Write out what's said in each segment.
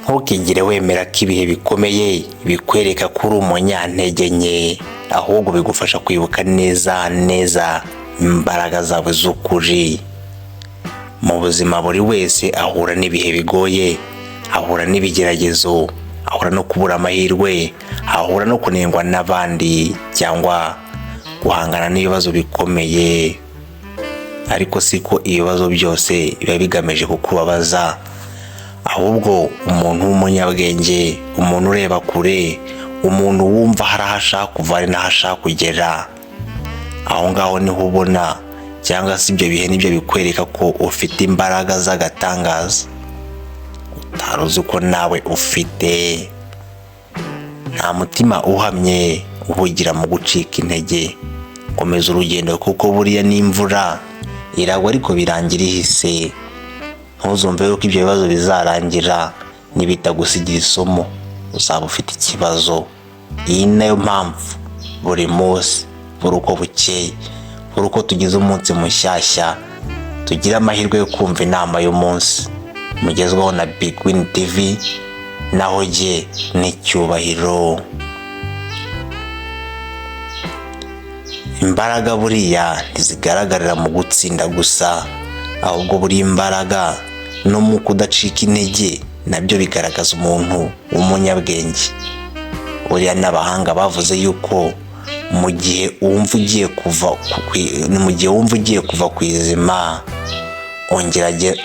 Ntukigire wemera ko ibihe bikomeye bikwereka ko uri umunyantege nke, ahubwo bigufasha kwibuka neza neza imbaraga zawe z'ukuri. Mu buzima buri wese ahura n'ibihe bigoye, ahura n'ibigeragezo, ahura no kubura amahirwe, ahura no kunengwa n'abandi cyangwa guhangana n'ibibazo bikomeye. Ariko siko ibibazo byose biba bigamije kukubabaza, ahubwo umuntu w'umunyabwenge, umuntu ureba kure, umuntu wumva hari aho ashaka kuva hari n'aho ashaka kugera, aho ngaho niho ubona, cyangwa se ibyo bihe nibyo bikwereka ko ufite imbaraga z'agatangaza utari uzi ko nawe ufite. Nta mutima uhamye uhugira mu gucika intege. Komeza urugendo, kuko buriya n'imvura iragwa ariko birangira ihise. Ntuzumve yuko ibyo bibazo bizarangira nibitagusigira isomo, uzaba ufite ikibazo. Iyi ni nayo mpamvu buri munsi, buri uko bukeye, buri uko tugize umunsi mushyashya, tugira amahirwe yo kumva inama y'umunsi mugezweho na Big Win TV. Naho jye n'icyubahiro, imbaraga buriya ntizigaragarira mu gutsinda gusa, ahubwo buri imbaraga no mu kudacika intege nabyo bigaragaza umuntu w'umunyabwenge. Buriya n'abahanga bavuze yuko mu gihe wumva ugiye kuva ku izima,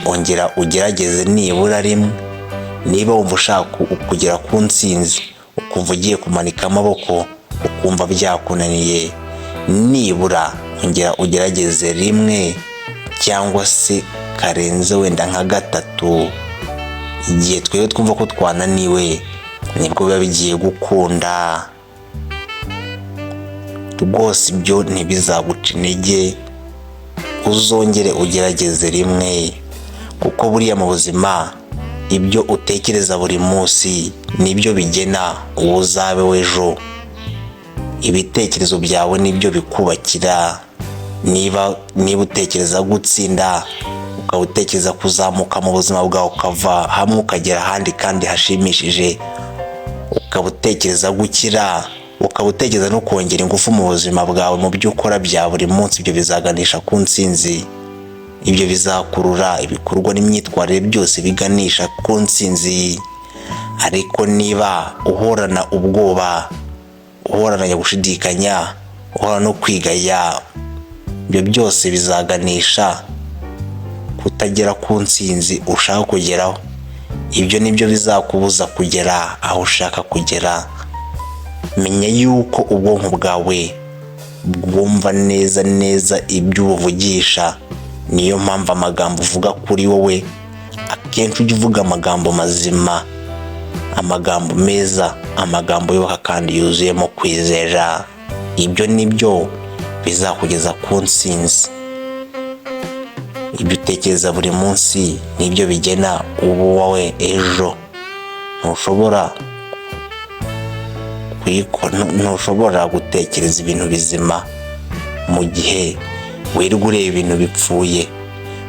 ongera ugerageze nibura rimwe. Niba wumva ushaka kugera ku ntsinzi, ukumva ugiye kumanika amaboko, ukumva byakunaniye, nibura ongera ugerageze rimwe cyangwa se karenze wenda nka gatatu. Igihe twebwe twumva ko twananiwe, nibwo biba bigiye gukunda rwose. Ibyo ntibizaguca intege, uzongere ugerageze rimwe, kuko buriya mu buzima ibyo utekereza buri munsi nibyo bigena uwo uzabe w'ejo. Ibitekerezo byawe nibyo bikubakira. Niba utekereza gutsinda, ukaba utekereza kuzamuka mu buzima bwawe, ukava hamwe ukagera ahandi kandi hashimishije, ukaba utekereza gukira, ukaba utekereza no kongera ingufu mu buzima bwawe, mu byo ukora bya buri munsi, ibyo bizaganisha ku ntsinzi. Ibyo bizakurura ibikorwa n'imyitwarire byose biganisha ku ntsinzi. Ariko niba uhorana ubwoba, uhorana gushidikanya, uhorana no kwigaya, ibyo byose bizaganisha kutagera ku ntsinzi ushaka kugeraho. Ibyo nibyo bizakubuza kugera aho ushaka kugera. Menya yuko ubwonko bwawe bwumva neza neza ibyo ubuvugisha. Niyo mpamvu amagambo uvuga kuri wowe akenshi, ujya uvuga amagambo mazima, amagambo meza, amagambo yubaka kandi yuzuyemo kwizera. Ibyo nibyo bizakugeza ku ntsinzi. Ibyo utekereza buri munsi nibyo bigena ubu wowe ejo. Ntushobora gutekereza ibintu bizima mu gihe wirirwa ureba ibintu bipfuye,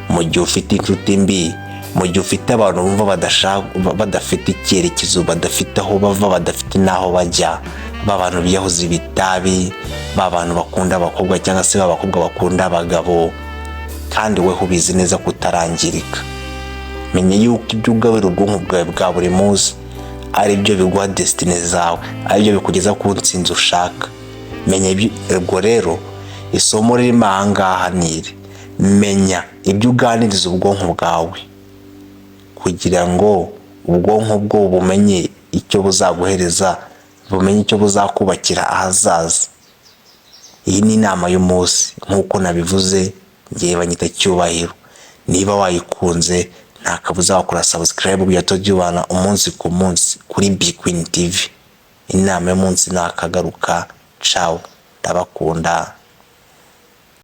mu gihe ufite inshuti mbi, mu gihe ufite abantu bumva badafite icyerekezo, badafite aho bava, badafite n'aho bajya, ba bantu biyahuza ibitabi, ba bantu bakunda abakobwa cyangwa se ba bakobwa bakunda abagabo, kandi weho ubizi neza kutarangirika. Menya yuko ibyo ugaburira ubwonko bwawe bwa buri munsi ari byo biguha destiny zawe, ari byo bikugeza ku ntsinzi ushaka. Menya ubwo rero isomo ririmo aha ngaha ni iri: menya ibyo uganiriza ubwonko bwawe, kugira ngo ubwonko bwo bumenye icyo buzaguhereza, bumenye icyo buzakubakira ahazaza. Iyi ni inama y'umunsi. Nk'uko nabivuze, ngewe banyita Cyubahiro. Niba wayikunze, nta kabuza wakora subscribe kugira tujye umunsi ku munsi kuri Big Queen TV. Inama y'umunsi nakagaruka. Ciao, ndabakunda.